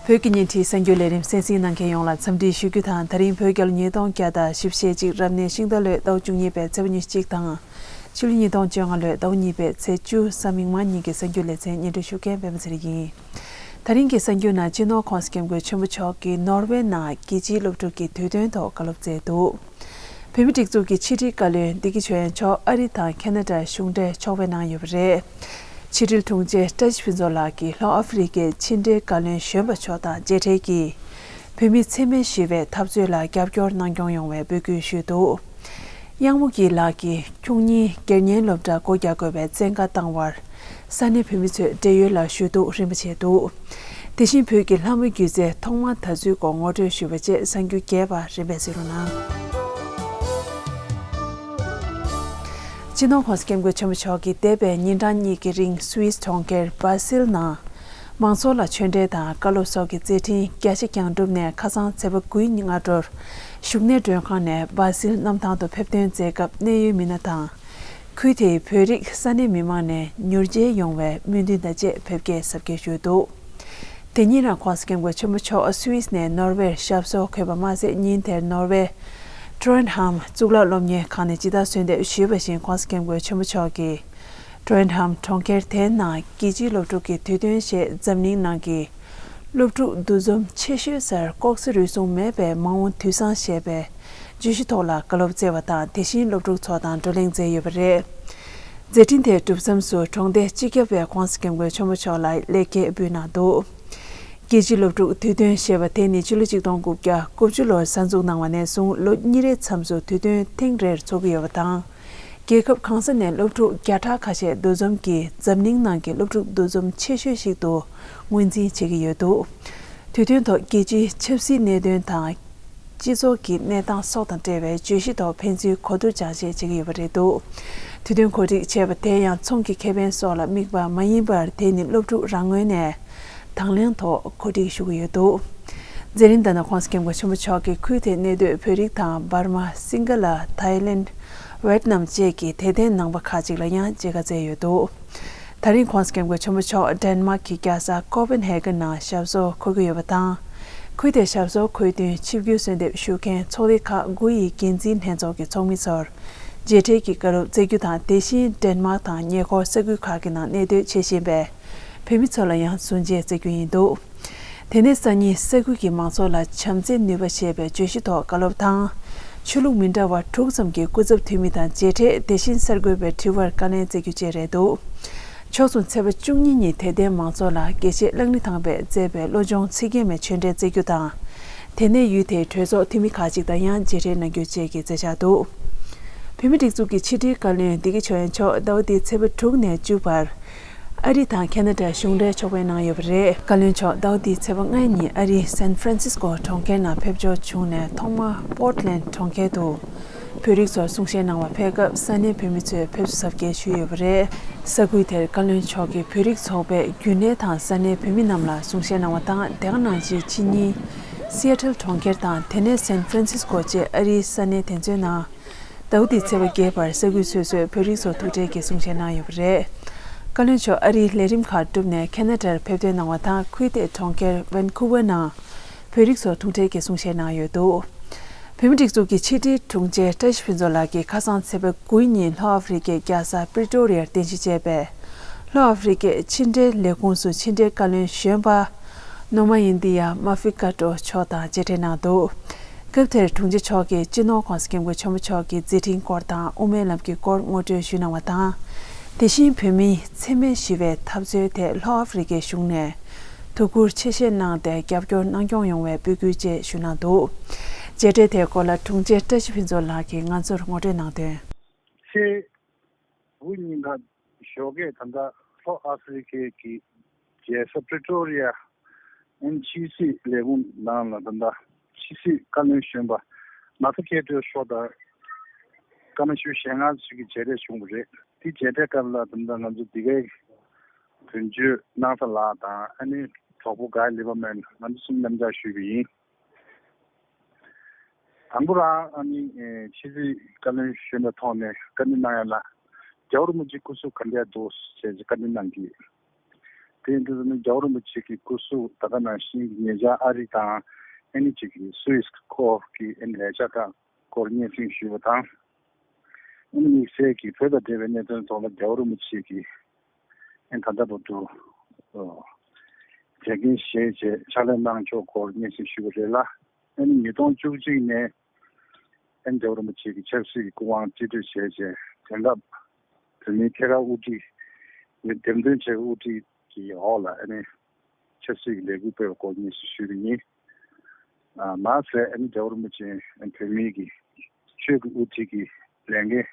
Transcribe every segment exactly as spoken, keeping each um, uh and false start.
བོད་ཀྱི་བརྙན་འཕྲིན་གསར་འགྱུར་ལས་རིམ་གསན་གཟིགས་གནང་མཁན་ཡོངས་ལ་འཚམས་འདྲི་ཞུ་རྒྱུ་དང་། ད་རིང་བོད་རྒྱལ་ལོ་ཉིས་སྟོང་བརྒྱ་དང་བཞི་བཅུ་ཞེ་གཅིག་རབ་གནས་ཤིང་རྟ་ལོའི་ཟླ་བ་བཅུ་གཉིས་པའི་ཚེས་པ་ཉི་ཤུ་གཅིག་དང་། ཕྱི་ལོ་ཉིས་སྟོང་བཅོ་ལྔ་ལོའི་ཟླ་བ་གཉིས་པའི་ཚེས་བཅུ་གཟའ་མིག་དམར་ཉིན་གྱི་གསར་འགྱུར་ལེ་ཚན་སྙན་སྒྲོན་ཞུ་མཁན་པད་མ་ཚེ་རིང་ཡིན། ད་རིང་གི་གསར་འགྱུར་ནང་སྤྱི་ནོར་༸གོང་ས་༸སྐྱབས་མགོན་ཆེན་པོ་མཆོག་གིས་ནོར་ཝེ་ནང་རྒྱལ་སྤྱིའི་སློབ་ཕྲུག་གི་དུས་སྟོན་ཐོག་བཀའ་སློབ་སྩལ་འདུག་བོད་མིའི་སྒྲིག་འཛུགས་ཀྱི་ཕྱི་དྲིལ་བཀའ་བློན་བདེ་སྐྱིད་ཆོས་དབྱངས་མཆོག་ཨ་རི་དང་ཁ་ན་ཌ་གཞུང་འབྲེལ་ཕྱོགས་ཕེབས་གནང་ཡོད་པ་རེད། ཕྱི་དྲིལ་དྲུང་ཆེ་བཀྲ་ཤིས་ཕུན་ཚོགས་ལགས་ཀྱིས་ལྷོ་ཨ་ཧྥེ་རི་ཁའི་ཕྱི་འབྲེལ་བཀའ་བློན་གཞོན་པ་མཆོག་དང་མཇལ་འཕྲད་ཀྱིས། བོད་མིའི་འཚེ་མེད་ཞི་བའི་འཐབ་རྩོད་ལ་རྒྱབ་སྐྱོར་གནང་སྐྱོང་ཡོང་བའི་འབོད་སྐུལ་ཞུས་འདུག་གཡང་མོ་སྐྱིད་ལགས་ཀྱིས་ཁྱུང་གཉིས་སྒེར་གཉེར་སློབ་གྲྭ་སྒོ་རྒྱག་དགོས་པའི་བཙན་བཀའ་བཏང་བར། ས་གནས་བོད་མི་ཚོས་བགྲེས་ཡོལ་ལ་ཞུ་གཏུག་རིམ་པ་བྱས་འདུག་དེ་བཞིན་བོད་ཀྱི་ལྷ་མོའི་སྒྱུ་རྩལ་ཐོག་མར་དར་ཚུལ་སྐོར་ངོ་སྤྲོད་ཞུས་པ་བཅས་གསར་འགྱུར་རྒྱས་པ་རིམ་པས་གཟིགས་རོགས་གནང་། སྤྱི་ནོར་༸གོང་ས་༸སྐྱབས་མགོན་ཆེན་པོ་མཆོག་གིས་འདས་པའི་ཉིན་གྲངས་གཉིས་ཀྱི་རིང་སུད་སི་གྲོང་ཁྱེར་སྦ་སིལ་ནང་། མང་ཚོགས་ལ་ཆོས་འབྲེལ་དང་བཀའ་སློབ་སོགས་ཀྱི་མཛད་འཕྲིན་རྒྱ་ཆེ་རྐྱང་བསྒྲུབས་ནས། ཁ་སང་ཚེས་པ་དགུའི་སྔ་དྲོར་བཞུགས་གནས་མགྲོན་ཁང་ནས་སྦ་སིལ་གནམ་ཐང་དུ་ཕེབས་ཐོན་མཛད་སྐབས། གནད་ཡོད་མི་སྣ་དང་། ཁུལ་དེའི་བོད་རིགས་ས་གནས་མི་མང་ནས་མྱུར་མཇལ་ཡོང་བའི་སྨོན་འདུན་དང་བཅས་ཕེབས་སྐྱེལ་གཟབ་རྒྱས་ཞུས་འདུག་དེ་ཉིན་རང་༸གོང་ས་༸སྐྱབས་མགོན་ཆེན་པོ་མཆོག་སུད་སི་ནས་ནོར་ཝེར་ཞབས་སོར་འཁོད་པ་མ་ཟད། ཉིན་དེར་ནོར་ཝེ་ཊོན་ཧམ་གཙུག་ལག་སློབ་གཉེར་ཁང་ནས་ཇི་ལྟར་གསོལ་འདེབས་ཞུས་པ་བཞིན། ༸གོང་ས་༸སྐྱབས་མགོན་ཆེན་པོ་མཆོག་གིས་ཊོན་ཧམ་གྲོང་ཁྱེར་དེའི་ནང་རྒྱལ་སྤྱིའི་སློབ་ཕྲུག་གི་དུས་སྟོན་ཞེས་འཛམ་གླིང་ནང་གི་སློབ་ཕྲུག་འདུ་འཛོམས་ཆེ་ཤོས་སར་ལྐོག་ཟ་རུལ་སུངས་མེད་པའི་མ་འོངས་དུས་བཟང་ཞེས་པའི་བརྗོད་གཞི་ཐོག་ལ་བཀའ་སློབ་སྩལ་བ་དང་། དེ་བཞིན་སློབ་ཕྲུག་ཚོ་དང་བགྲོ་གླེང་མཛད་ཡོད་པ་རེད། མཛད་འཕྲིན་དེའི་གྲུབ་མཚམས་སུ་གྲོང་སྡེ་སྤྱི་ཁྱབ་པས་༸གོང་ས་༸སྐྱབས་མགོན་ཆེན་པོ་མཆོག་ལ་ལེགས་སྐྱེས་འབུལ་གནང་འདུག་རྒྱལ་སྤྱིའི་སློབ་ཕྲུག་དུས་སྟོན་ཞེས་པ་དེ་ནི་ཕྱི་ལོ་ཆིག་སྟོང་དགུ་བརྒྱ་དགུ་བཅུ་ལོར་གསར་འཛུགས་གནང་བ་ནས་བཟུང་ལོ་གཉིས་རེའི་མཚམས་སུ་དུས་སྟོན་ཐེངས་རེར་འཚོགས་ཀྱི་ཡོད་པ་དང་། རྒྱལ་ཁབ་གང་ས་ནས་སློབ་ཕྲུག་བརྒྱ་ཕྲག་ཁ་ཤས་འདུ་འཛོམས་ཀྱིས་འཛམ་གླིང་ནང་གི་སློབ་ཕྲུག་འདུ་འཛོམས་ཆེ་ཤོས་ཤིག་ཏུ་ངོས་འཛིན་བྱེད་ཀྱི་ཡོད་འདུག་དུས་སྟོན་ཐོག་རྒྱལ་སྤྱིའི་ཆབ་སྲིད་གནད་དོན་དང་། སྤྱི་ཚོགས་ཀྱི་གནས་སྟངས་སོགས་དང་འབྲེལ་བའི་བརྗོད་གཞི་ཐོག་ཕན་ཚུན་གོ་བསྡུར་སྦྱང་བཤད་བྱེད་ཀྱི་ཡོད་པ་རེད་འདུག་དུས་སྟོན་གོ་སྒྲིག་བྱས་པ་དེ་ཡང་ཚོང་གི་ཁེ་ཕན་སོགས་ལ་དམིགས་པ་མ་ཡིན་པར། དེ་ནི་སློབ་ཕྲུག་རང་ངོས་ནས་དང་ལེན་ཐོག་གོ་སྒྲིག་ཞུ་གི་ཡོད་འདུག་མཛད་རིམ་དང་ནང་༸གོང་ས་༸སྐྱབས་མགོན་ཆེན་པོ་མཆོག་གིས་ཁུལ་དེའི་གནས་སྡོད་བོད་རིགས་དང་འབར་མ། སིང་ག་ལ། ཐའི་ལེནྜ། ཝེད་ནམ་བཅས་ཀྱི་དད་ལྡན་ནང་པ་ཁག་ཅིག་ལ་ཡང་མཇལ་ཁ་བསྩལ་ཡོད་འདུག་ད་རིང་༸གོང་ས་༸སྐྱབས་མགོན་ཆེན་པོ་མཆོག་ཌེན་མཱག་གི་རྒྱལ་ས་ཀོ་པེན་ཧེ་གྷན་ནང་ཞབས་སོར་འཁོད་ཀྱི་ཡོད་པ་དང་། ཁུལ་དེར་ཞབས་སོར་འཁོད་དོན་ཆིབས་བསྒྱུར་གསོལ་འདེབས་ཞུ་མཁན་ཚོགས་སྡེ་ཁག་དགུ་ཡི་འགན་འཛིན་ལྷན་ཚོགས་ཀྱི་ཚོགས་མི་ཚོར་མཇལ་འཕྲད་ཀྱི་བཀའ་སློབ་སྩལ་རྒྱུ་དང་། དེ་བཞིན་ཌེན་མཱག་དང་ཉེ་འཁོར་ས་ཁུལ་ཁག་གི་ནང་གནས་སྡོད་བྱེད་བཞིན་པའི་བོད་མི་ཚོ་ལ་ཡང་གསུང་བཤད་སྩལ་རྒྱུ་ཡིན་འདུག་དེ་ནས་སང་ཉིན་ས་ཁུལ་གྱི་མང་ཚོགས་ལ་བྱམས་བརྩེའི་ནུས་པ་ཞེས་པའི་བརྗོད་གཞི་ཐོག་བཀའ་སློབ་དང་། ཆོས་ལུགས་མི་འདྲ་བ་དྲུག་ཙམ་གྱི་སྐུ་ཚབ་འཐུས་མི་དང་མཇལ་འཕྲད། དེ་བཞིན་གསར་འགོད་པའི་དྲི་བར་བཀའ་ལན་སྩལ་རྒྱུ་བཅས་རེད་འདུག་ཕྱོགས་མཚུངས་ཚེས་པ་བཅུ་གཉིས་ཉིན་དད་ལྡན་མང་ཚོགས་ལ་དགེ་བཤེས་གླང་རི་ཐང་པས་མཛད་པའི་བློ་སྦྱོང་ཚིག་བརྒྱད་མའི་ཆོས་འབྲེལ་སྩལ་རྒྱུ་དང་། དེ་ནས་ཡུལ་དེའི་གྲོས་ཚོགས་འཐུས་མི་ཁག་ཅིག་དང་ཡང་མཇལ་འཕྲད་གནང་རྒྱུ་བཅས་ཀྱི་མཛད་འཆར་འདུག་བོད་མིའི་སྒྲིག་འཛུགས་ཀྱི་ཕྱི་དྲིལ་བཀའ་བློན་བདེ་སྐྱིད་ཆོས་དབྱངས་མཆོག་ཟླ་བ་འདིའི་ཚེས་པ་དྲུག་ནས་བཅུ་བར། ཨ་རི་དང་ཁ་ན་ཌ་གཞུང་འབྲེལ་ཕྱོགས་ཕེབས་གནང་ཡོད་པ་རེད། བཀའ་བློན་མཆོག་ཟླ་བ་འདིའི་ཚེས་པ་ལྔ་ཉིན་ཨ་རིའི་སན་ཧྥ་རན་སིས་ཀོ་གྲོང་ཁྱེར་ནང་ཕེབས་འབྱོར་བྱུང་ནས། ཐོག་མར་པོར་ཊི་ལེན་ཌི་གྲོང་ཁྱེར་དུ་བོད་རིགས་ཚོར་གསུང་བཤད་གནང་བར་ཕེབས་སྐབས། ས་གནས་བོད་མི་ཚོས་ཕེབས་བསུ་གཟབ་རྒྱས་ཞུས་ཡོད་པ་རེད། ས་ཁུལ་དེར་བཀའ་བློན་མཆོག་གིས་བོད་རིགས་ཚོགས་པའི་རྒྱུན་ལས་དང་ས་གནས་བོད་མི་རྣམས་ལ་གསུང་བཤད་གནང་བ་དང་། དེ་ག་ནང་བཞིན་ཕྱི་ཉིན་སི་ཨེ་ཊལ་གྲོང་ཁྱེར་དང་། དེ་ནས་སན་ཧྥ་རན་སིས་ཀོ་བཅས་ཨ་རིའི་ས་གནས་དེ་ཚོའི་ནང་། ཟླ་བ་འདིའི་ཚེས་པ་བརྒྱད་བར་ས་ཁུལ་སོ་སོའི་བོད་རིགས་ཚོར་ཐུག་འཕྲད་ཀྱིས་གསུང་བཤད་གནང་ཡོད་པ་རེད། བཀའ་བློན་མཆོག་ཨ་རིའི་ལས་རིམ་ཁག་བསྒྲུབས་ནས་ཁ་ན་ཌར་ཕེབས་ཐོན་གནང་བ་དང་། ཁུལ་དེའི་གྲོང་ཁྱེར་ཝན་ཁུ་ཝར་ནང་བོད་རིགས་ཚོར་ཐུག་འཕྲད་ཀྱིས་གསུང་བཤད་གནང་ཡོད་འདུག་བོད་མིའི་སྒྲིག་འཛུགས་ཀྱི་ཕྱི་དྲིལ་དྲུང་ཆེ་བཀྲ་ཤིས་ཕུན་ཚོགས་ལགས་ཀྱིས་ཁ་སང་ཚེས་པ་དགུ་ཉིན་ལྷོ་ཨ་ཧྥེ་རི་ཁའི་རྒྱལ་ས་པི་རི་ཊོ་རི་ཡར་རྟེན་གཞི་བྱས་པའི་ལྷོ་ཨ་ཧྥེ་རི་ཁའི་ཕྱི་འབྲེལ་ལས་ཁུངས་སུ་ཕྱི་འབྲེལ་བཀའ་བློན་གཞོན་པ་ནོ་མ་ཡིན་ཏི་ཡ་མ་ཧྥི་ཀ་ཏྲོ་མཆོག་དང་མཇལ་འཕྲད་གནང་འདུག་སྐབས་དེར་དྲུང་ཆེ་མཆོག་གིས་སྤྱི་ནོར་༸གོང་ས་༸སྐྱབས་མགོན་ཆེན་པོ་མཆོག་གི་མཛད་འཕྲིན་སྐོར་དང་། དབུ་མའི་ལམ་གྱི་སྐོར་ངོ་སྤྲོད་ཞུས་གནང་བ་དང་། དེ་བཞིན་བོད་མིའི་འཚེ་མེད་ཞི་བའི་འཐབ་རྩོད་ཐད་ལྷོ་ཨ་ཧྥེ་རི་ཁའི་གཞུང་ནས་ཐུགས་ཁུར་ཆེ་བཞེས་གནང་སྟེ། རྒྱབ་སྐྱོར་གནང་སྐྱོང་ཡོང་བའི་འབོད་སྐུལ་བཅས་ཞུས་གནང་འདུག་མཇལ་འཕྲད་དེའི་སྐོར་ལ་དྲུང་ཆེ་བཀྲ་ཤིས་ཕུན་ཚོགས་ལགས་ཀྱིས་ང་ཚོར་ངོ་སྤྲོད་གནང་དོན། ཚེས་དགུ་ཉིན་ད་ཞོགས་ཀས་ད་ལྟ་ལྷོ་ཨ་ཧྥེ་རི་ཁའི་གི་རྒྱལ་ས་པི་རི་ཊོ་རི་ཡ། ཨིན། ཕྱི་སྲིད་ལས་ཁུངས་ནང་ལ་ད་ལྟ་ཕྱི་སྲིད་བཀའ་བློན་གཞོན་པ་མ་ཧྥི་ཀ་ཏྲོ་མཆོག་དང་བཀའ་མོལ་ཞུ་ཞལ་ངག་ཞིག་གི་མཇལ་འཕྲད་བྱུང་བ་རེད། དེ་མཇལ་འཕྲད་སྐབས་ལ་ད་ལྟ་ང་ཚོ་འདི་གའི་དོན་གཅོད་སྣང་ས་ལགས་དང་། ཨ་ནི་གྲོགས་པོ་གྷའི་ལི་བར་མན། ང་ཚོ་གསུམ་མཉམ་ཞུགས་ཞུས་པ་ཡིན། དང་པོ་རང་ཨ་ནི་ཕྱི་སྲིད་བཀའ་བློན་གཞོན་པའི་ཐོག་ནས་བཀའ་འདྲི་གནང་ཡ་ལ། རྒྱལ་བ་རིན་པོ་ཆེ་སྐུ་གཟུགས་ག་འདྲ་འདུག་ཅེས་བཀའ་འདྲི་གནང་གིས། དེ་འདི་ནི་རྒྱལ་བ་རིན་པོ་ཆེ་གི་སྐུ་གཟུགས་ད་ག་ནང་བཞིན་གྱི་ཉེ་ཆར་ཨ་རི་དང་ཨ་ནི་གཅིག་གི་སུད་སི་སྐོར་གྱི་ཨ་ནི་ལས་བྱ་ཁག་སྐོར་སྙན་སེང་ཞུས་པ་དང་། ཨ་ནི་དམིགས་བསལ་གྱི་བོད་དང་འབྲེལ་བའི་གནད་དོན་ཐོག་ལ་རྒྱལ་བ་རིན་པོ་ཆེ་གིས་ཨ་ནི་ད་ལྟ་བར་དུ་ཨ་མཛད་འགན་བཞེས་བྱས་ཕྱག་ལས་གནང་ཕྱོགས་སྐོར་སྙན་སེང་ཞུས་པ་རེད་ལ། ཨ་ནི་ཉིས་སྟོང་བཅུ་གཅིག་ནས་ཨ་ནི་རྒྱལ་བ་རིན་པོ་ཆེ་གི་ཆབ་སྲིད་ཀྱི་སྐུ་དབང་རྩིས་སྤྲོད་བྱས་རྗེས་དེང་སྐབས་བོད་མིའི་ཐད་ཀར་དབུ་ཁྲིད་འདེམས་ཐོན་བྱས་པའི་དབུ་ཁྲིད་ཀྱི་འོག་ལ་ཨ་ནི་ཆབ་སྲིད་ཀྱི་ལས་འགུལ་སྤེལ་བའི་སྐོར་སྙན་སེང་ཞུས་པ་ཡིན། ཨ་མ་ཟད་ཨ་ནི་རྒྱལ་བ་རིན་པོ་ཆེ་ཨ་ནི་བོད་མིའི་གི་ཆོས་ཀྱི་དབུ་ཁྲིད་ཀྱི་ལས་འགན་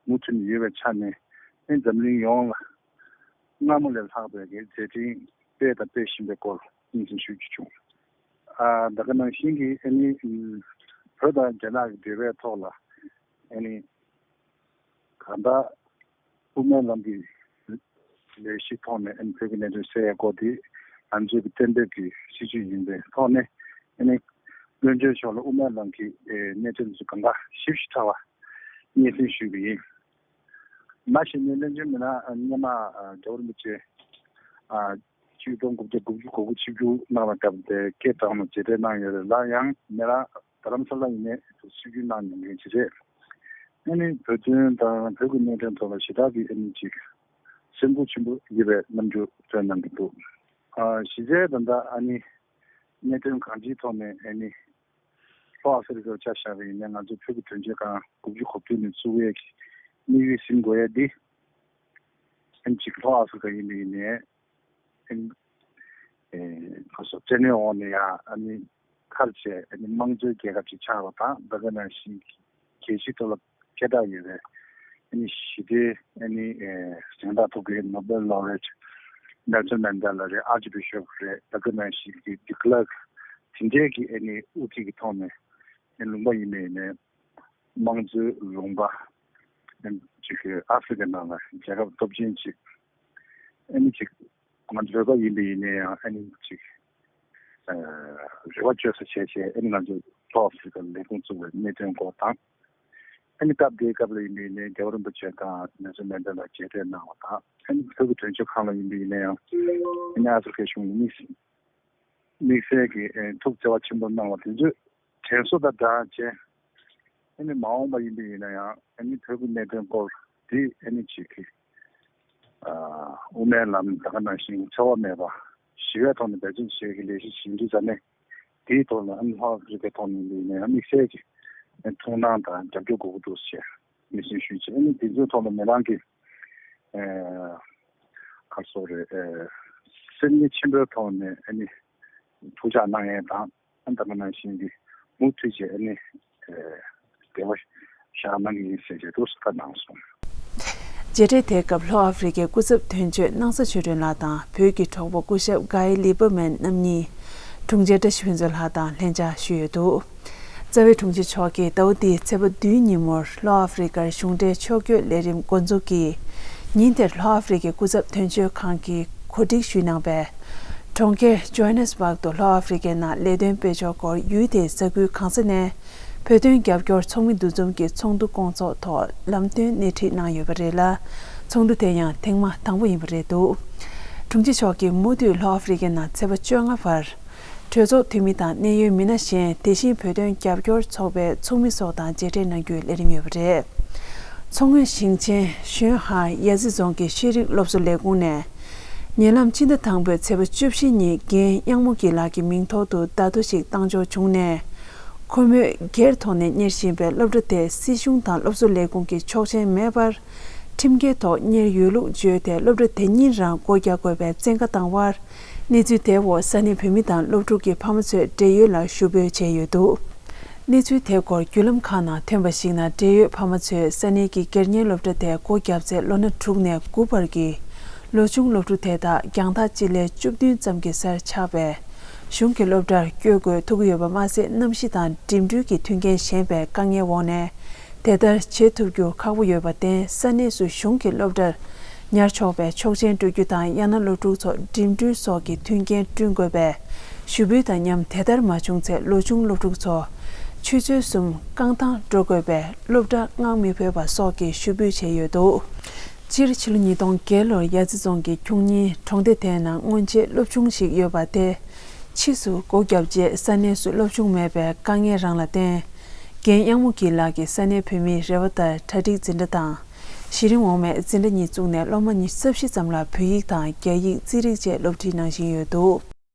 མུ་མཐུད་ནས་ཡོད་པའི་ཆ་ནས་ཨ་ནི་འཛམ་གླིང་ཡོངས་ལ་སྔ་མོ་ལས་ལྷག་པའི་གི་མཛད་འཕྲིན་སྤེལ་དང་སྤེལ་བཞིན་པའི་སྐོར་སྙན་སེང་ཞུ་རྒྱུ་བྱུང་། ཨ་ད་ག་ནང་བཞིན་གྱི་ཨ་ནི་ཨམ་བོད་དང་རྒྱ་ནག་གི་འབྲེལ་བའི་ཐོག་ལ་ཨ་ནི་གང་ལྟར་དབུ་མའི་ལམ་གྱི་ལས་གཞིའི་ཐོག་ནས་ཨ་ནི་བོད་ཀྱི་གནད་དོན་སེལ་ཡག་སྐོར་དེ་ང་ཚོའི་གི་གཏན་འབེབས་ཀྱི་སྲིད་བྱུས་ཡིན་པའི་ཐོག་ནས་ཨ་ནི་བློན་ཆེན་མཆོག་ལ་དབུ་མའི་ལམ་གྱི་ཨེ་གནད་དོན་ཚོ་གང་ག་ཞིབ་ཞིབ་ཕྲ་བ་སྙན་སེང་ཞུས་པ་ཡིན། མ་གཞི་ནས་བློན་ཆེན་མི་ལ་སྔོན་མ་རྒྱལ་བ་རིན་པོ་ཆེ་ཆིག་སྟོང་དགུ་བརྒྱ་དགུ་བཅུ་གོ་དགུ་ཆིབས་བསྒྱུར་གནང་བ་སྐབས་དེ་སྐད་བཏང་ནས་མཇལ་འཕྲད་གནང་ཡོད་རེད་ལ། ཡང་མི་ལ་རྡ་རམ་ས་ལ་ཡིན་ནའི་ཆིབས་བསྒྱུར་གནང་མྱོང་མཁན་ཅིག་རེད། ཨ་ནི་བོད་དོན་དང་བོད་ཀྱི་གནད་དོན་ཐོག་ལ་ཞེ་དྲག་གི་ཨ་ནི་ཅིག་སེམས་ཁུར་ཆེན་པོ་ཡོད་པའི་རྣམ་འགྱུར་སྟོན་གནང་གི་འདུག་ཨ་གཞི་རྩའི་ད་ལྟ་ཨ་ནི་གནད་དོན་གང་ཅིའི་ཐོག་ནས་ཨ་ནི་ལྷོ་ཨ་ཧྥེ་རི་ཁར་ཆ་བཞག་པ་ཡིན་ན་ང་ཚོ་བོད་ཀྱི་དོན་གཅོད་ཁང་དགུ་བཅུ་གོ་བདུན་ནས་བཙུགས་ཡས་ཀྱི་དམིགས་ཡུལ་ཟིན་དགོས་ཡས་འདི་ཨ་ནི་ཅིག་ལྷོ་ཨ་ཧྥེ་རི་ཁ་ཡིན་པ་ཡིན་ནའི། ཨ་ནི་ཨེ་ཁོ་ཚོ་བཙན་གནོན་འོག་ནས་ཡང་ཨ་ནི་ཐར་བྱས་ཨ་ནི་དམངས་གཙོའི་རྒྱལ་ཁབ་ཅིག་ཆགས་པ་དང་། ད་ག་ནང་བཞིན་རྒྱལ་སྤྱིའི་ཐོག་ལ་སྐད་གྲགས་ཡོད་པའི་ཨ་ནི་ཞི་བདེའི་ཨ་ནི་ཨེ་གཟེངས་རྟགས་ཐོབ་མཁན་Nobel Laureate Nelson Mandela རེད། Archbishop རེད། ད་ག་ནང་བཞིན་གྱི་de Klerk དེ་འདྲའི་གི་ཨ་ནི་དབུ་ཁྲིད་ཀྱི་ཐོག་ནས་ཨ་ནི་ལུང་པ་ཡིན་པ་ཡིན་ནའི་དམངས་གཙོའི་ལུང་པ་ཨ་ནི་ཅིག་ཨ་ཧྥེ་རི་ཁའི་ནང་ལ་རྒྱལ་ཁབ་སྟོབས་ཆེན་ཅིག་ཨ་ནི་ཅིག་ང་ཚོ་བོད་པ་ཡིན་པ་ཡིན་ན་ཡང་ཨ་ནི་ཅིག་ཨ་རེ་བ་བཅོལ་ས་བྱས་བྱས་ཨ་ནི་ང་ཚོ་ལྷོ་ཨ་ཧྥེ་རི་ཁ་ལ་ལས་ཁུངས་བཙུགས་པའི་གནད་དོན་སྐོར་དང་། ཨ་ནི་སྐབས་དེའི་སྐབས་ལ་ཡིན་པ་ཡིན་ན་རྒྱལ་བ་རིན་པོ་ཆེ་དང་ནེལ་སོན་མན་ཌེ་ལ་མཇལ་འཕྲད་གནང་བ་དང་། ཨ་ནི་བོད་ཀྱི་དོན་གཅོད་ཁང་ལ་ཡིན་པ་ཡིན་ན་ཡང་ཨ་ནི་ཨ་ཧྥེ་རི་ཁའི་གཞུང་ལ་དམིགས་དམིགས་བསལ་གྱི་ཨ་ཐུགས་བརྩེ་བ་ཆེན་པོ་གནང་བ་དེ་ཚོས་དྲན་གསོ་དང་སྦྲགས་བྱས། ཨ་ནི་མ་འོངས་པ་ཡིན་པ་ཡིན་ན་ཡང་ཨ་ནི་བོད་ཀྱི་གནད་དོན་སྐོར་འདི་ཨ་ནི་ཅིག་གི་ཨ་དབུ་མའི་ལམ་ད་ག་ནང་བཞིན་འཚེ་བ་མེད་པ་ཞི་བའི་ཐོག་ནས་འབད་བརྩོན་བྱེད་ཀྱི་ལས་གཞི་བྱེད་འདི་ཙ་ནས་དེའི་ཐོག་ལ་ཨ་ནི་ལྷོ་ཨ་ཧྥེ་རི་ཁའི་ཐོག་ནས་ཡིན་པ་ཡིན་ན་ཡང་དམིགས་བསལ་གྱི་ཨ་ཐུགས་སྣང་དང་རྒྱབ་སྐྱོར་དགོས་ཀྱི་འདུག་ཟེར་སྙན་སེང་ཞུས་བྱས། ཨ་ནི་དེ་ཚོའི་ཐོག་ལ་མི་རང་གི་ཨ་ག་རེ་ཟེར་དགོས་རེད། ཨ་སེམས་ཉིད་ཆེན་པོའི་ཐོག་ནས་ཨ་ནི་ཐུགས་ཅག་གནང་ཡས་དང་། ཨ་ནི་ད་ག་ནང་བཞིན་གྱི་མུ་མཐུད་བྱས་ཨ་ནི་ཨ་འབྲེལ་བ་བཞག་གནང་གི་ཡིན་ཟེར་བྱས་འདུག་ཟེར་བཀའ་གནང་སོང་། མཇལ་འཕྲད་དེའི་སྐབས་ལྷོ་ཨ་ཧྥེ་རི་ཁའི་སྐུ་ཚབ་དོན་གཅོད་སྣང་ས་ཆོས་སྒྲོན་ལགས་དང་བོད་ཀྱི་གྲོགས་པོ་སྐུ་ཞབས་Guy Lieberman རྣམ་གཉིས་དྲུང་ཆེ་བཀྲ་ཤིས་ཕུན་ཚོགས་ལགས་དང་ལྷན་བཅར་ཞུས་ཡོད་འདུག་རྩ་བའི་དྲུང་ཆེ་མཆོག་གིས་ཟླ་བ་འདིའི་ཚེས་པ་བདུན་ཉིན་མོར་ལྷོ་ཨ་ཧྥེ་རི་ཁར་གཞུང་འབྲེལ་ཕྱོགས་བསྐྱོད་ལས་རིམ་འགོ་འཛུགས་ཀྱིས། ཉིན་དེར་ལྷོ་ཨ་ཧྥེ་རི་ཁའི་སྐུ་ཚབ་དོན་གཅོད་ཁང་གིས་གོ་སྒྲིག་ཞུས་གནང་བས། གྲོང་ཁྱེར་Johannesburg དུ་ལྷོ་ཨ་ཧྥེ་རི་ཁའི་ནང་ལས་དོན་སྤེལ་ཕྱོགས་སྐོར་ཡུལ་དེའི་ས་ཁུལ་གང་ས་ནས་བོད་དོན་རྒྱབ་སྐྱོར་ཚོགས་མི་འདུ་འཛོམས་ཀྱི་ཚོགས་འདུ་སྐོང་ཚོགས་ཐོག་ལམ་སྟོན་སྣེ་ཁྲིད་གནང་ཡོད་པ་རེད་ལ། ཚོགས་འདུ་དེ་ཡང་ཐེངས་མ་དང་པོ་ཡིན་པ་རེད་འདུག་དྲུང་ཆེ་མཆོག་གིས་མུ་མཐུད་ལྷོ་ཨ་ཧྥེ་རི་ཁའི་ནང་ཚེས་པ་བཅོ་ལྔ་བར། གྲོས་ཚོགས་འཐུས་མི་དང་གནད་ཡོད་མི་སྣ་གཞན། དེ་བཞིན་བོད་དོན་རྒྱབ་སྐྱོར་ཚོགས་པའི་ཚོགས་མི་སོགས་དང་མཇལ་འཕྲད་གནང་རྒྱུའི་ལས་རིམ་ཡོད་པ་རེད། མཚོ་སྔོན་ཞིང་ཆེན་ཞུན་ཧྭ་ཡ་ཙི་རྫོང་གི་ཤེས་རིག་སློབ་གསོ་ལས་ཁུངས་ནས། ཉེ་ལམ་ཕྱི་ཟླ་དང་པོའི་ཚེས་པ་བཅུ་བཞི་ཉིན་རྒན་གཡང་མོ་སྐྱིད་ལགས་ཀྱི་མིང་ཐོག་ཏུ་བརྡ་ཐོ་ཞིག་བཏང་འབྱོར་བྱུང་ནས། ཁོ་མོས་སྒེར་ཐོག་ནས་གཉེར་བཞིན་པའི་སློབ་གྲྭ་དེ་སྲིད་གཞུང་དང་སློབ་གསོ་ལས་ཁུངས་ཀྱི་ཆོག་མཆན་མེད་པར། ཁྲིམས་འགལ་ཐོག་གཉེར་ཡོད་ལུགས་བརྗོད་དེ་སློབ་གྲྭ་དེ་ཉིད་རང་སྒོ་རྒྱག་དགོས་པའི་བཙན་བཀའ་བཏང་བར། གནས་ཚུལ་དེའི་འོག་ས་གནས་བོད་མི་དང་སློབ་ཕྲུག་གི་ཕ་མ་ཚོས་འབྲེལ་ཡོད་ལ་ཞུ་འབོད་བྱས་ཡོད་འདུག་གནས་ཚུལ་དེའི་སྐོར་བརྒྱུད་ལམ་ཁག་ནང་ཐོན་པར་གཞིགས་ན། འབྲེལ་ཡོད་ཕ་མ་ཚོས་ས་གནས་ཀྱི་སྒེར་གཉེར་སློབ་གྲྭ་དེ་སྒོ་བརྒྱབ་ཚེ་ལོ་ན་དྲུག་ནས་དགུ་བར་གྱི་ལོ་ཆུང་སློབ་ཕྲུག་དེ་དག་རྒྱང་ཐག་སྤྱི་ལེ་བཅུ་བདུན་ཙམ་གྱི་སར་ཆགས་པས། གཞུང་གི་སློབ་གྲྭར་བསྐྱོད་དགོས་ཐུག་གི་ཡོད་པ་མ་ཟད། གནམ་གཤིས་དང་འགྲིམ་འགྲུལ་གྱི་མཐུན་རྐྱེན་ཞན་པའི་དཀའ་ངལ་འོག་ནས། དེ་ལྟར་བྱེད་ཐུབ་རྒྱུ་ཁག་པོ་ཡོད་པར་བརྟེན། ས་གནས་སུ་གཞུང་གི་སློབ་གྲྭར་ཉར་ཆོག་པའི་ཆོག་མཆན་སྤྲོད་རྒྱུ་དང་། ཡང་ན་སློབ་ཕྲུག་ཚོ་འགྲིམ་འགྲུལ་སོགས་ཀྱི་མཐུན་རྐྱེན་བསྐྲུན་དགོས་པས། ཞུ་འབོད་དང་མཉམ་དེ་ལྟར་མ་བྱུང་ཚེ། ལོ་ཆུང་སློབ་ཕྲུག་ཚོ་ཆུ་ཚོད་གསུམ་རྐང་ཐང་འགྲོ་དགོས་པས། སློབ་གྲྭ་མངགས་མི་ཕོད་པ་སོགས་ཀྱི་ཞུ་འབོད་བྱས་ཡོད་འདུག་སྤྱིར་ཕྱི་ལོ་ཉིས་སྟོང་བརྒྱད་ལོར་ཡ་རྩེ་རྫོང་གི་ཁྱུང་གཉིས་གྲོང་སྡེ་དེའི་ནང་སྔོན་ཆད་སློབ་ཆུང་ཞིག་ཡོད་པ་དེ། ཕྱིས་སུ་སྒོ་བརྒྱབ་རྗེས་ས་གནས་སུ་སློབ་ཆུང་མེད་པའི་དཀའ་ངལ་རང་ལ་བརྟེན། རྒན་གཡང་མོ་སྐྱིད་ལགས་ཀྱིས་ས་གནས་བོད་མིའི་རེ་བ་ལྟར་གྲ་སྒྲིག་འཛིན་གྲྭ་དང་། གཞི་རིམ་འོག་མའི་འཛིན་གྲྭ་གཉིས་བཙུགས་ནས་སློབ་མ་ཉི་ཤུ་རྩ་བཞི་ཙམ་ལ་བོད་ཡིག་དང་རྒྱ་ཡིག་རྩིས་རིག་བཅས་སློབ་ཁྲིད་གནང་བཞིན་ཡོད་འདུག་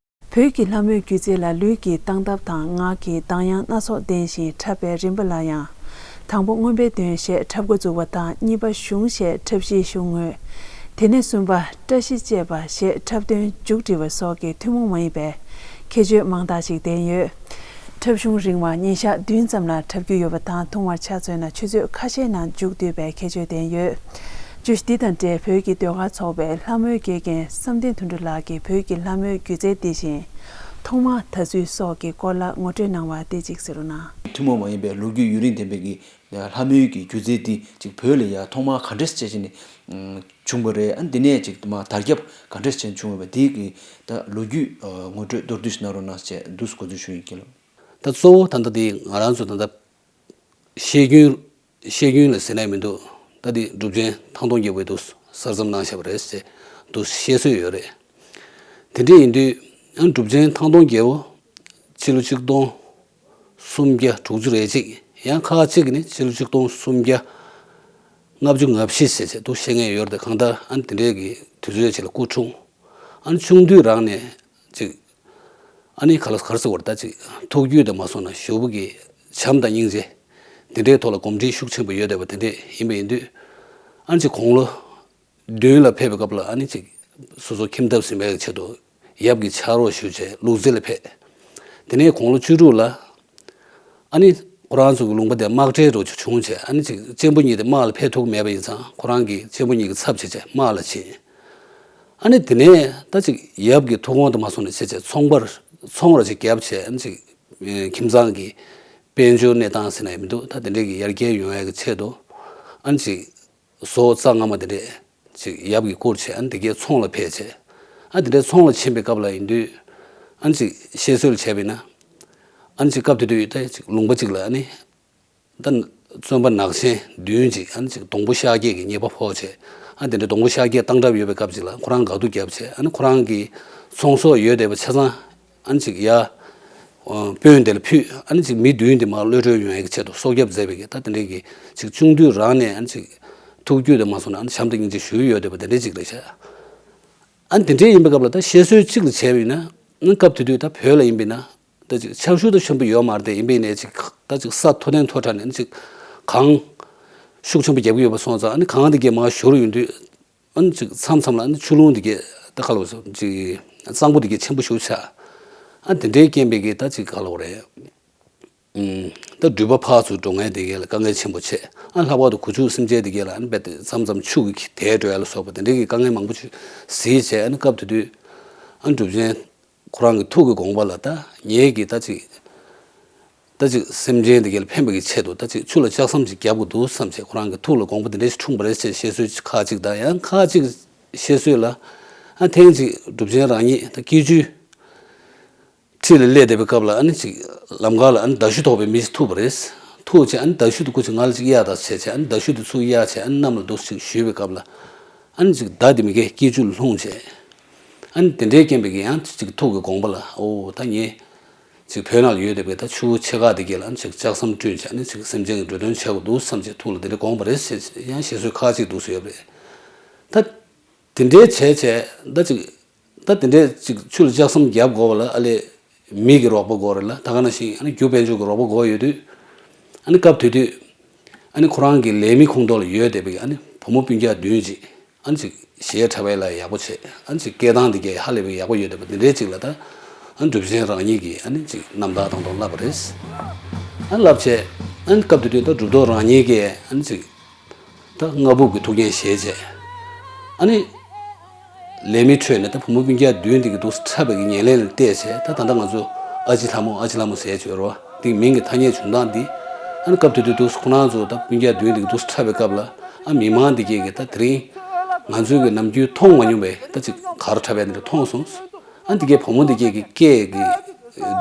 བོད་ཀྱི་ལྷ་མོའི་སྒྱུ་རྩལ་ལ་ལུས་ཀྱི་སྟངས་སྟབས་དང་ངག་གི་གདངས་དབྱངས་སྣ་ཚོགས་ལྡན་ཞིང་འཁྲབ་པའི་རིམ་པ་ལ་ཡང་། དང་པོ་རྔོན་པའི་གདོན་ཞེས་འཁྲབ་འགོ་འཛུགས་པ་དང་གཉིས་པ་གཞུང་ཞེས་འཁྲབ་གཞིའི་གཞུང་དངོས། དེ་ནས་གསུམ་པ་བཀྲ་ཤིས་བཅས་པ་ཞེས་འཁྲབ་སྟོན་མཇུག་སྒྲིལ་བ་སོགས་ཀྱི་ཐུན་མོང་མ་ཡིན་པའི་ཁྱད་ཆོས་མང་དག་ཞིག་ལྡན་ཡོད། འཁྲབ་གཞུང་རིང་བ་ཉིན་ཞག་བདུན་ཙམ་ལ་འཁྲབ་རྒྱུ་ཡོད་པ་དང་། ཐུང་བར་ཆ་མཚོན་ན་ཆུ་ཚོད་ཁ་ཤས་ནང་མཇུག་བསྡུས་པའི་ཁྱད་ཆོས་ལྡན་ཡོད། བརྗོད་གཞི་འདི་དང་འབྲེལ་བོད་ཀྱི་ཟློས་གར་ཚོགས་པའི་ལྷ་མོའི་དགེ་རྒན་བསམ་གཏན་དོན་གྲུབ་ལགས་ཀྱིས་བོད་ཀྱི་ལྷ་མོའི་སྒྱུ་རྩལ་འདི་བཞིན་ཐོག་མར་དར་ཚུལ་སོགས་ཀྱི་སྐོར་ལ་ངོ་སྤྲོད་གནང་བ་དེ་གཅིག་གཟིགས་རོགས་གནང་། ཐུན་མོང་མ་ཡིན་པའི་ལོ་རྒྱུས་ཡུན་རིང་ལྡན་པའི་གི་ལྷ་མོའི་གི་སྒྱུ་རྩལ་འདི་ཅིག་བོད་ལ་ཡང་ཐོག་མར་ག་འདྲས་བྱས་བྱས་ནས་བྱུང་བ་རེད། ཨ་འདི་ནས་ཅིག་མ་དར་ཁྱབ་ག་འདྲས་བྱས་ནས་བྱུང་བ་འདི་གི་ད་ལོ་རྒྱུས་ངོ་སྤྲོད་མདོར་བསྡུས་ཤིག་གནང་རོགས་གནང་ཞེས་འདུག་སེ་འགོ་འཛུགས་ཞུ་ཡིན་གྱི་ལགས། ད་གཙོ་བོ་ད་ལྟ་འདི་ང་རང་ཚོ་ད་ལྟ་བཤད་རྒྱུན། བཤད་རྒྱུན་ལ་ཟེར་ནས་མི་འདུག་ད་འདི་གྲུབ་ཆེན་ཐང་སྟོང་རྒྱལ་པོས་འདུག་གསར་རྩོམ་གནང་བཞག་པ་རེད་ཟེར་འདུག་བཤད་སྲོལ་ཡོད་རེད། དེ་འདྲ་ཡིན་དུས་ཡང་གྲུབ་ཆེན་ཐང་སྟོང་རྒྱལ་པོ་ཕྱི་ལོ་ཆིག་སྟོང་སུམ་བརྒྱ་དྲུག་ཅུ་རེ་གཅིག་ཡང་ཁ་ཅིག་གིས་ནི་ཕྱི་ལོ་ཆིག་སྟོང་སུམ་བརྒྱ་ལྔ་བཅུ་ང་བཞི་ཟེར་བྱས་འདུག་བཤད་མཁན་ཡོད་རེད། གང་ལྟར་ཨ་ནི་དེ་འདྲའི་གི་དུས་ཚོད་ཅིག་ལ་སྐུ་འཁྲུངས། ཨ་ནི་ཆུང་དུས་རང་ནས་ཅིག་ཨ་ནི་ག་ལ་ག་རེ་ཟེར་དགོས་རེད། ད་ཅིག་ཐུགས་རྒྱུད་དུ་མ་སོང་ན་ཞེ་པོ་གི་བྱམས་དང་སྙིང་རྗེ་འདི་འདྲའི་ཐོག་ལ་གོམས་འདྲིས་ཤུགས་ཆེན་པོ་ཡོད་བསྡད་པ་དེ་འདྲས་ཡིན་པ་ཡིན་དུས། ཨ་ནི་ཅིག་དགུང་ལོ་བདུན་ལ་ཕེབས་པའི་སྐབས་ལ་ཨ་ནི་ཅིག་སོ་སོ་ཁྱིམ་ཐབ་ཟིན་པའི་ཆེད་དུ་ཡབ་ཀྱི་ཕྱག་རོགས་ཞུས་བྱས་ལུག་རྫི་ལ་ཕེབས། དེ་ནས་དགུང་ལོ་བཅུ་དྲུག་ལ་ཨ་ནི་ཁོ་རང་ཚོ་གི་ལུང་པ་དེ་དམག་གྲལ་རུ་བྱུང་བྱས། ཨ་ནི་ཅིག་གཅེན་པོ་གཉིས་དེ་དམག་ལ་ཕེབས་ཐུབ་མེད་པ་ཡིན་ཙང་ཁོ་རང་གི་གཅེན་པོ་གཉིས་ཀྱི་ཚབ་བྱས་བྱས་དམག་ལ་ཕྱིན། ཨ་ནི་དེ་ནས་ད་ཅིག་ཡབ་ཀྱི་ཐུགས་དགོངས་དུ་མ་སོང་ནས་བྱས་བྱས་ཚོང་པར་ཚོང་ར་ཅིག་བརྒྱབ་བྱས། ཨ་ནི་ཅིག་ཁྱིམ་ཚང་གི་དཔལ་འབྱོར་གནས་སྟངས་ཟེར་ན་ཡང་མི་འདུག་ད་དེ་འདྲས་ཀྱི་ཡར་རྒྱས་ཡོང་ཡག་གི་ཆེད་དུ་ཨ་ནི་ཅིག་བཟོ་རྩ་སྔ་མ་དེ་འདྲས་ཅིག་ཡབ་ཀྱིས་བསྐུར་བྱས། ཨ་ནི་དེ་གའི་ཚོང་ལ་ཕེབས་བྱས། ཨ་དེ་འདྲས་ཚོང་ལ་ཕྱིན་པའི་སྐབས་ལ་ཡིན་དུས་ཨ་ནི་ཅིག་བཤད་སྲོལ་བྱས་པ་ཡིན་ན། ཨ་ནི་ཅིག་སྐབས་དེ་དུས་ད་ཅིག་ལུང་པ་ཅིག་ལ་ཨ་ནི་ད་བཙོན་པ་ནག་ཆེན་བདུན་ཅིག་ཨ་ནི་ཅིག་སྡོང་པོ་ཤཱཀྱ་གིས་ཉེས་པ་ཕོག་བྱས། ཨ་དེ་འདྲ་སྡོང་པོ་ཤཱཀྱ་བཏང་གྲབས་ཡོད་པའི་སྐབས་ཅིག་ལ་ཁོ་རང་དགའ་སྡུག་བརྒྱབ་བྱས། ཨ་ནི་ཁོ་རང་གི་ཚོང་ཟོག་ཡོད་བསྡད་པ་ཆ་ཚང་ཨ་ནི་ཅིག་ཡ་དཔོན་དེ་ལ་ཕུལ། ཨ་ནི་ཅིག་མི་བདུན་དེ་མར་གློད་གྲོལ་ཡོང་ཡག་གི་ཆེད་དུ་སྲོག་སྐྱབས་མཛད་པའི་གི་ད་དེ་འདྲའི་གི་ཅིག་ཆུང་དུས་རང་ནས་ཨ་ནི་ཅིག་ཐུགས་རྒྱུད་དུ་མ་སོང་ན་ཨ་ནི་བྱམས་དང་སྙིང་རྗེ་ཞུ་ཡི་ཡོད་བསྡད་པ་དེ་འདྲ་ཅིག་རེད་ཤག་ཨ་ནི་དེ་འདྲའི་ཡིན་པའི་སྐབས་ལ་ད་བཤད་སྲོལ་གཅིག་ལ་བྱས་པ་ཡིན་ན། ཨ་ནི་སྐབས་དེ་དུས་ད་བོད་ལ་ཡིན་པ་ཡིན་ན། ད་ཅིག་ཆར་ཤུགས་ད་ཆེན་པོ་ཡོད་མ་རེད་དེ། ཡིན་པ་ཡིན་ནའི་ཅིག་ད་ཅིག་ས་མཐོ་ནས་མཐོ་དྲགས་ནས་ཨ་ནི་ཅིག་གངས་ཤུགས་ཆེན་པོ་རྒྱབ་ཀྱི་ཡོད་པ་སོང་ཙང་། ཨ་ནི་གངས་དེ་གས་མར་བཞུར་ཡོང་དུས་ཨ་ནི་ཅིག་མཚམས་མཚམས་ལ་ཨ་ནི་ཆུ་ཀླུང་དེ་གས་ད་ག་ལ་ཅིག་གཙང་པོ་དེ་གས་ཆེན་པོ་ཞེ་པོ་ཆགས། ཨ་དེ་འདྲའི་རྐྱེན་པས་གི་ད་ཅིག་ག་ལ་བ་རེད། ཨུམ། ད་འགྲུལ་པ་ཕར་ཚུར་འགྲོ་མཁན་དེ་གས་ལ་དཀའ་ངལ་ཆེན་པོ་བྱས། ཨ་ལྷག་པར་དུ་གོ་ཆུ་སེམས་ཅན་དེ་གས་ལ་ཨ་ནི་རྦད་དེ་མཚམས་མཚམས་ཆུ་གིས་དེད་འགྲོ་ཡ་ལ་སོགས་པ་དེ་འདྲའི་གི་དཀའ་ངལ་མང་པོ་ཞིག་གཟིགས་བྱས། ཨ་ནི་སྐབས་དེ་དུས་ཨ་ནི་གྲུབ་ཆེན་ཁོ་རང་གི་ཐུགས་ཀྱི་དགོངས་པ་ལ། ད་ངེད་ཀྱིས་ད་ཅིག་ད་ཅིག་སེམས་ཅན་དེ་གས་ལ་ཕན་པ་གི་ཆེད་དུ་ད་ཅིག་ཆུ་ལ་ལྕགས་ཟམ་ཅིག་བརྒྱབ་དགོས་འདུག་བསམ་བྱས། ཁོ་རང་གི་ཐུགས་ལ་དགོངས་པ་དེ་འདྲ་ཞིག་འཁྲུངས་པ་རེད་ཅེས་བཤད་སྲོལ་ཁག་ཅིག་དང་། ཡང་ཁག་ཅིག་བཤད་སྲོལ་ལ་ཨ་ཐེངས་ཅིག་གྲུབ་ཆེན་རང་ཉིད་ད་སྐྱིད་ཆུའི་འཁྲིས་ལ་སླེབས་བསྡད་པའི་སྐབས་ལ་ཨ་ནི་ཅིག་ལམ་ཁ་ལ་ཨ་ནི་མདའ་གཞུ་ཐོགས་པའི་མི་ཞིག་ཐུག་པ་རེད། ཐུག་བྱས་ཨ་ནི་མདའ་གཞུ་དེ་ཁོ་ཅིག་ང་ལ་ཅིག་གཡར་དང་བྱས་བྱས། ཨ་ནི་མདའ་གཞུ་དེ་ཚུར་གཡར་བྱས་ཨ་ནི་གནམ་ལ་འདུག་ཅིག་གཞུས་པའི་སྐབས་ལ་ཨ་ནི་ཅིག་མདའ་དེ་མི་དགེ་སྐྱིད་ཆུ་ལ་ལྷུང་བྱས། ཨ་ནི་དེ་འདྲའི་རྐྱེན་པས་ཀྱི་ཡང་ཅིག་ཐུགས་ཀྱི་དགོངས་པ་ལ། ཨོ་ད་ངས་ཅིག་བོད་ནང་ལ་ཡོད་བསྡད་པའི་ད་ཆུ་བོ་ཆེ་ཁག་དེ་གས་ལ་ཨ་ནི་ཅིག་ལྕགས་ཟམ་བསྐྲུན་བྱས་ཨ་ནི་ཅིག་སེམས་ཅན་གྱི་འགྲོ་དོན་བྱེད་དགོས་འདུག་བསམ་བྱས་ཐུགས་ལ་དེ་འདྲ་དགོངས་པ་རེད་ཅེས་ཡང་བཤད་སྲོལ་ཁག་ཅིག་འདུག་སེ་ཡོད་པ་རེད། ད་དེ་འདྲའི་བྱས་བྱས་ད་ཅིག་ད་དེ་འདྲའི་ཅིག་ཆུ་ལ་ལྕགས་ཟམ་རྒྱབ་དགོས་པ་ལ་ཨ་ལས་མི་གི་རོགས་པ་དགོས་རེད་ལ། ད་ག་ནང་བཞིན་ཨ་ནི་རྒྱུ་དཔལ་འབྱོར་གྱི་རོགས་པ་དགོས་ཡོད་དུས། ཨ་ནི་སྐབས་དེ་དུས་ཨ་ནི་ཁོ་རང་གི་ལས་མི་ཁོངས་གཏོགས་ལ་ཡོད་བསྡད་པའི་ཨ་ནི་བུ་མོ་སྤུན་ཀྱག་བདུན་ཅིག་ཨ་ནི་ཅིག་གཞས་འཁྲབ་ཡ་ལ་ཡག་པོ་བྱས། ཨ་ནི་ཅིག་སྐད་གདངས་དེ་གས་ཧ་ལས་པའི་ཡག་པོ་ཡོད་བསྡད་པ་དེ་འདྲའི་ཅིག་ལ་ད་ཨ་ནི་གྲུབ་ཆེན་རང་ཉིད་ཀྱིས་ཨ་ནི་ཅིག་རྣམ་ཐར་བཏང་ཐོག་བསླབས་པ་རེད། ཨ་ནི་བསླབས་བྱས་ཨ་ནི་སྐབས་དེ་དུས་ད་གྲུབ་ཐོབ་རང་ཉིད་ཀྱིས་ཨ་ནི་ཅིག་ད་སྔ་སྦུབ་ཀྱི་ཐུགས་འགན་བཞེས་བྱས། ཨ་ནི་ལས་མི་ཁྲོད་ནས་ད་བུ་མོ་སྤུན་ཀྱག་བདུན་དེ་གི་འདུག་སེ་འཁྲབ་པའི་གི་ཉེར་ལེན་ལ་བལྟས་བྱས། ད་ད་ལྟ་ང་ཚོ་ཨ་ཅེ་ལྷ་མོ་ཨ་ཅེ་ལྷ་མོ་ཟེར་བྱས་ཡོད་རེད་བ། དེའི་མིང་གི་ཐ་སྙད་བྱུང་སྟངས་འདི་ཨ་ནི་སྐབས་དེ་དུས་འདུག་སེ་ཁོ་རང་ཚོ་ད་སྤུན་ཀྱག་བདུན་དེ་གི་འདུག་སེ་འཁྲབ་པའི་སྐབས་ལ་ཨ་མི་མང་དེ་གས་ཀྱིས་ད་དེ་རིང་ང་ཚོའི་གི་ནམ་རྒྱུན་མཐོང་མ་མྱོང་བའི་ད་ཅིག་གར་འཁྲབ་ཡ་དེ་འདྲ་མཐོང་སོང་། ཨ་འདི་གའི་བུ་མོ་འདི་གའི་གི་སྐད་ཀྱི་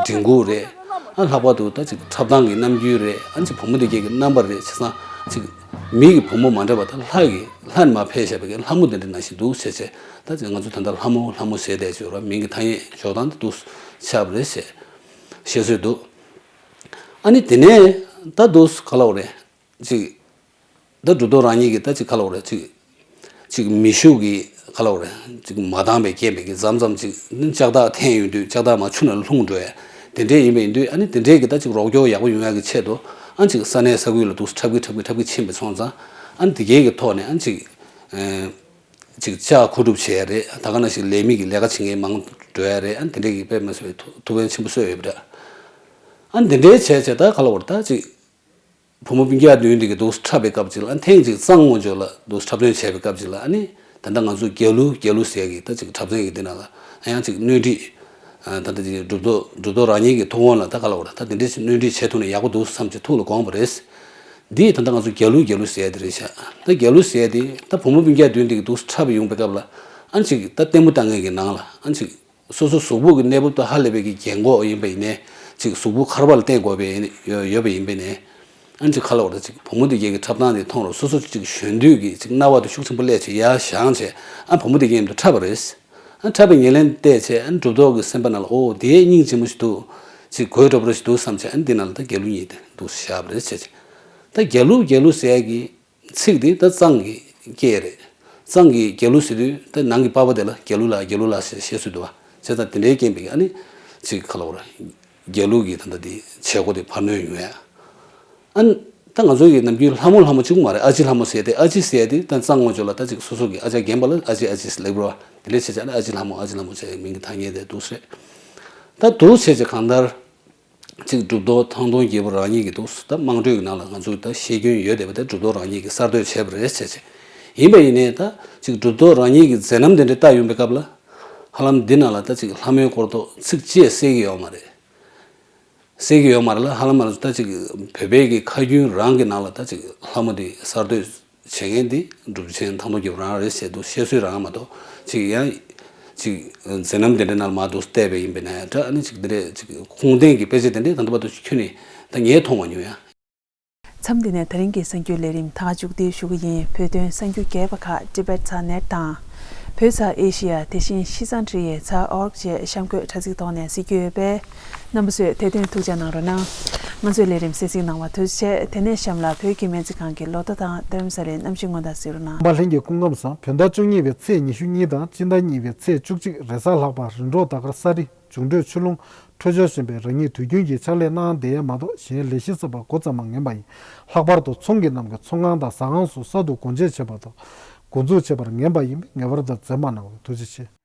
འབྲི་འགུག་རེད། ཨ་ལྷག་པར་དུ་ད་ཅིག་འཁྲབ་སྟངས་ཀྱི་རྣམ་འགྱུར་རེད། ཨ་ཅིག་བུ་མོ་འདི་གའི་གི་རྣམ་པ་རེད། བྱས་ཙང་ཅིག་ མི་གི་བུ་མོ་མ་འདྲ་བ་དང་ལྷ་གི་ལྷ་ནས་མར་ཕེབས་བཞག་པའི་གི་ལྷ་མོ་དེ་འདྲ་ནང་བཞིན་འདུག་ཟེར་བྱས། ད་ང་ཚོ་ད་ལྟ་ལྷ་མོ་ལྷ་མོ་ཟེར་བསྡད་ཀྱི་ཡོད་རེད། མིང་གི་ཐ་སྙད་འཇོག་སྟངས་དེ་འདུག་ཆགས་པ་རེད་ཟེར་བཤད་སྲོལ་འདུག་ཨ་ནི་དེ་ནས་ད་འདུག་ག་ལབ་དགོས་རེད། ཅིག་ད་གྲུབ་ཐོབ་རང་ཉིད་ཀྱིས་ད་ཅིག་ག་ལབ་དགོས་རེད། ཅིག་ཅིག་མི་ཤུགས་ཀྱིས་ག་ལབ་དགོས་རེད། ཅིག་མ་འདང་བའི་རྐྱེན་པས་ཀྱི་མཚམས་མཚམས་ཅིག་ནི་ལྕགས་ཐག་འཐེན་ཡོང་དུས་ལྕགས་ཐག་མར་ཆུ་ནང་ལ་ལྷུང་འགྲོ་ཡ་དེ་འདྲས་ཡིན་པ་ཡིན་དུས། ཨ་ནི་དེ་འདྲས་ཀྱི་ད་ཅིག་རོགས་སྐྱོར་ཡག་པོ་ཡོང་ཡ་གི་ཆེད་དུ་ཨ་ཅིག་ས་གནས་ས་ཁུལ་ལ་འདུག་འཁྲབ་གི་འཁྲབ་གི་འཁྲབ་གི་ཕྱིན་པ་སོང་ཙང་། ཨ་ནི་དེ་གའི་གི་ཐོག་ནས་ཨ་ཅིག་ཨེ་ཅིག་ལྕགས་མཁོ་སྒྲུབ་བྱེད་ཡ་རེད། ད་ག་ནང་བཞིན་ལས་མི་གི་ལས་ཀ་བྱེད་མཁན་མང་འགྲོ་ཡ་རེད། ཨ་ནི་དེ་འདྲས་ཀྱི་དཔེ་མི་སྲིད་པའི་ཐུགས་ཕན་ཆེན་པོ་གསོས་ཡོད་པ་རེད། ཨ་ནི་དེ་འདྲས་བྱས་བྱས་ད་ག་ལབ་དགོས་རེད། ད་ཅིག་བུ་མོ་སྤུན་ཀྱག་བདུན་དེ་གི་འདུག་འཁྲབ་པའི་སྐབས་ཅིག་ལ། ཨ་ནི་ཐེངས་གཅིག་གཙང་ངོ་ཅོག་ལ་འདུག་འཁྲབ་སྟོན་བྱས་པའི་སྐབས་ཅིག་ལ། ཨ་ནི་ད་ལྟ་ང་ཚོ་རྒྱ་ལུ་རྒྱ་ལུ་ཟེར་གི་ད་ཅིག་འཁྲབ་ཚན་གི་དེ་ནང་ལ་ཨ་ཡང་ཅིག་སྣོན་འཕྲི། ཨ་ད་ལྟ་ཅིག་གྲུབ་ཐོབ་གྲུབ་ཐོབ་རང་ཉིད་ཀྱི་ཐུགས་དགོངས་ལ་ད་ག་ལབ་དགོས་རེད། ད་དེ་འདྲས་ཅིག་སྣོན་འཕྲི་བྱེད་ཐུབ་ན་ཡག་པོ་འདུག་བསམ་བྱས་ཐུགས་ལ་དགོངས་པ་རེད། འདིས་ད་ལྟ་ང་ཚོ་རྒྱ་ལུ་རྒྱ་ལུ་ཟེར་ཡ་དེ་རེད་ཤག་ད་རྒྱ་ལུ་ཟེར་ཡ་དེ་ད་བུ་མོ་སྤུན་ཀྱག་བདུན་དེ་གི་འདུག་འཁྲབ་ཡོང་པའི་སྐབས་ལ། ཨ་ཅིག་ད་ལྟད་མོ་ལྟ་མཁན་གི་ནང་ལ་ཨ་ཅིག་སོ་སོ་གཟུགས་པོ་གི་གནས་བབ་དང་ཧ་ལས་པའི་གི་རྒན་གོག་ཡིན་པ་ཡིན་ནའི། ཅིག་གཟུགས་པོ་མཁར་བ་ལ་བརྟེན་དགོས་པའི་ཡོད་ཡོད་པ་ཡིན་པ་ཡིན་ནའི། ཨ་ཅིག་ག་ལབ་དགོས་རེད། ཅིག་བུ་མོ་དེ་གའི་གི་འཁྲབ་སྟངས་དེ་མཐོང་རུང་སོ་སོ་ཅིག་གཞོན་དུས་ཀྱི་ཅིག་རྣ་བ་དེ་ཤུགས་ཆེན་པོ་སླེབས་བྱས་ཡར་བཞེངས་བྱས། ཨ་བུ་མོ་དེ་གའི་མཉམ་དུ་འཁྲབ་པ་རེད། ཨ་འཁྲབ་པའི་ཉེར་ལེན་བལྟས་བྱས། ཨ་གྲུབ་ཐོབ་ཀྱི་སེམས་པ་ནང་ལ་ཨོ་དེ་སྙིང་རྗེ་མོ་ཞིག་འདུག་ཅིག་གོ་སྐབས་འདྲ་ཞིག་འདུག་བསམ་བྱས། ཨ་འདི་ནང་ལ་ད་རྒྱ་ལུ་གཉིས་དེ་འདུག་བཞག་པ་རེད་བྱས་བྱས། ད་རྒྱ་ལུ་རྒྱ་ལུ་ཟེར་ཡ་གི་ཚིག་འདི་ད་གཙང་གི་སྐད་རེད། གཙང་གི་རྒྱ་ལུ་ཟེར་དུས་ད་ནང་གི་པ་ཕ་དེ་ལ་རྒྱ་ལུ་ལགས་རྒྱ་ལུ་ལགས་ཟེར་བཤད་སྲོལ་འདུག་བ། བྱས་ཙང་དེ་འདྲའི་རྐྱེན་པས་ཨ་ནི་ཅིག་ག་ལབ་དགོས་རེད། རྒྱ་ལུ་གི་ད་ལྟ་དེ་བྱེད་སྒོ་དེ་འཕར་སྣོན་ཡོང་ཡ། ཨ་ནི་ད་ང་ཚོ་གི་ནམ་རྒྱུན་ལྷ་མོ་ལྷ་མོ་གཅིག་པུ་མ་རེད། ཨ་ཅེ་ལྷ་མོ་ཟེར་ཏེ། ཨ་ཅེ་ཟེར་ཏེ་ད་གཙང་ངོ་ཅོག་ལ་ད་ཅིག་སོ་སོ་གི་ཨ་ཅག་རྒན་པ་ལ་ཨ་ཅེ་ཨ་ཅེ་ཟེར་ལབ་རོ། དེ་འདྲ་བྱས་ཙང་ཨ་ཅེ་ལྷ་མོ་ཨ་ཅེ་ལྷ་མོ་ཟེར་མིང་གི་ཐ་སྙད་དེ་འདུག་སེ་རེད། ད་འདུག་བྱས་ཙང་གང་ལྟར། ཅིག་གྲུབ་ཐོབ་ཐང་སྟོང་རྒྱལ་པོ་རང་ཉིད་ཀྱི་འདུག་ད་དམངས་ཁྲོད་ཀྱི་ནང་ལ་ང་ཚོས་ད་ཤེས་རྒྱུན་ཡོད་བསྡད་པ་དེ་གྲུབ་ཐོབ་རང་ཉིད་ཀྱིས་གསར་གཏོད་བྱས་པ་རེད་ཟེར་བྱས། ཡིན་པ་ཡིན་ནའི་ད་ཅིག་གྲུབ་ཐོབ་རང་ཉིད་ཀྱི་མཛད་རྣམ་དེ་འདྲ་ལྟ་ཡོང་པའི་སྐབས་ལ། ཧ་ལམ་འདི་ནང་ལ་ད་ཅིག་ལྷ་མོའི་སྐོར་ཐོག་ཚིག་གཅིག་གསལ་གྱི་ཡོད་མ་རེད། གསལ་གྱི་ཡོད་མ་རེད་ལ། ཧ་ལམ་ང་ཚོ་ད་ཅིག་བོད་པའི་གི་ཁ་རྒྱུན་རང་གི་ནང་ལ་ད་ཅིག་ལྷ་མོ་འདི་གསར་གཏོད་བྱེད་མཁན་འདི་གྲུབ་ཆེན་ཐང་སྟོང་རྒྱལ་པོ་རང་རེད་ཟེར་འདུག་བཤད་སྲོལ་རང་མ་གཏོགས། ཅིག་ཡང་ཅིག་མཛད་རྣམ་དེ་འདྲ་ནང་ལ་མར་འདུག་བལྟས་པ་ཡིན་པས་ན་འདྲ། ཨ་ནི་ཅིག་འདི་འདྲས་ཅིག་ཁུངས་ལྡན་གྱི་དཔེ་ཆ་དེ་འདྲས་ད་ལྟ་བར་དུ་ཁྱོན་ནས་ད་ངས་མཐོང་མ་མྱོང་ཡ། མཚམས་འདི་ནས་ད་རིང་གི་གསར་འགྱུར་ལས་རིམ་ད་ག་མཇུག་སྒྲིལ་ཞུ་གི་ཡིན། བོད་དོན་གསར་འགྱུར་རྒྱས་པ་ཁག་Tibet Sat Net དང་། བོད་ས་ཨེ་ཤི་ཡ་དེ་བཞིན་ཤིས་ཙང་ཊི་ཡའི་ཚ་ཨོར་ཅེས་གཤམ་འཁོད་དྲ་ཚིགས་ཐོག་ནས་གཟིགས་རྒྱུ་ཡོད་པས། རྣམ་པ་ཚོས་དེ་དོན་ཐུགས་ཅག་གནང་རོགས་གནང་། ང་ཚོའི་ལས་རིམ་གསན་གཟིགས་གནང་བ་ཐུགས་རྗེ་ཆེ། དེ་ནས་གཤམ་ལ་བོད་ཀྱི་སྨན་རྩིས་ཁང་གི་ལོ་ཐོ་དང་རྡ་རམ་ས་ལའི་གནམ་གཤིས་སྔོན་བརྡ་གཟིགས་རོགས་གནང་། པ་ལྷན་རྒྱས་སྐུ་ཁམས་བཟང་། བོད་ཟླ་བཅུ་གཉིས་པའི་ཚེས་ཉི་ཤུ་གཉིས་དང་སྤྱི་ཟླ་གཉིས་པའི་ཚེས་བཅུ་གཅིག་རེས་གཟའ་ལྷག་པ་རིམ་གྲོ་ཟླ་སྐར་ས་རི། འབྱུང་འཕྲོད་ཆུ་ཀླུང་འཕྲོད་སྦྱོར་བཞིན་པས་རང་ཉིད་དུས་རྒྱུན་གྱི་ཕྱག་ལས་གནང་བསྡད་ཡ་མ་གཏོགས་གཞན་ལས་གཞི་གསར་པ་འགོ་བརྩམས་མ་ངེས་པ་ཡིན། ལྷག་པར་དུ་ཚོང་གི་རྣམས་ཀྱི་ཚོང་ཁང་དང་ཟ་ཁང་སོགས་གསར་དུ་སྒོ་འབྱེད་བྱེད་པ་དང་འགོ་འཛུགས་བྱེད་པར་ངེས་པ་ཡིན་པས་ངེས་པར་དུ་འཛེམ་མ་གནང་རོགས། ཐུགས་རྗེ་ཆེ།